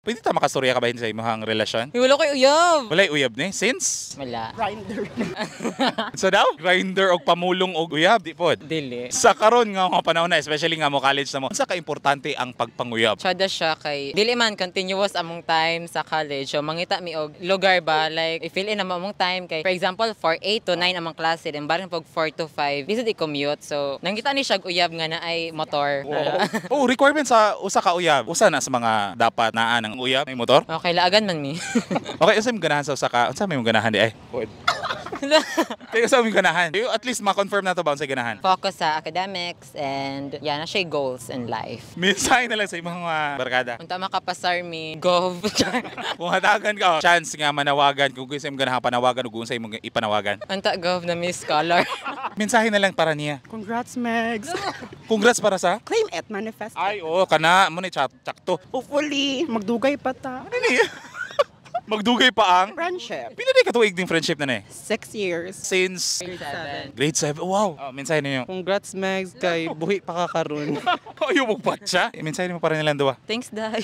Pwede ta makastorya ka ba sa imong relasyon? Wala koy uyab. Walay uyab ni? Since? Wala. Grinder. So daw? Grinder og pamulong og uyab, di pod? Dili. Sa karon nga mga panahon na, especially nga mo college na mo, unsa ka importante ang pagpanguyab? Tsada siya kay dili man continuous among time sa college. So mangita mi og lugar ba, like i-fill in among time kay, for example, for 8 to 9 among klase, then barin pag 4 to 5 lisod i-commute. So nangita ni siya og uyab nga naay motor. Oh, requirement sa usa ka uyab. Usa na sa mga dapat naa ng uyab may motor. Okay, laagan man mi. Okay, unsa imong ganahan sa usa ka? Unsa may imong ganahan di ay? Pod. Kaya unsa imong ganahan? Yo, at least ma-confirm na to ba unsay ganahan? Focus sa academics and yeah, na siya goals in life. Mensahe na lang sa imong mga barkada. Unta makapasar mi, gov. Kung hatagan ka, oh, chance nga manawagan kung gusto imong ganahan panawagan ug unsa imong ipanawagan. Unta, gov, na mi scholar. Mensahe na lang para niya. Congrats, Megs. Congrats para sa Claim it, manifest it. Ay, oo, kana mo ni chat sakto. Hopefully, magdugay pa ta. Ano ni? Magdugay pa ang Friendship. Pila di ka tuig ding friendship na ni? 6 years. Since Grade 7. Grade 7. Wow. Oh, mensahe ninyo. Congrats, Megs, kay buhi pa ka karon. Ayaw mo pa siya. Mensahe mo para nilang duwa. Thanks, Dai.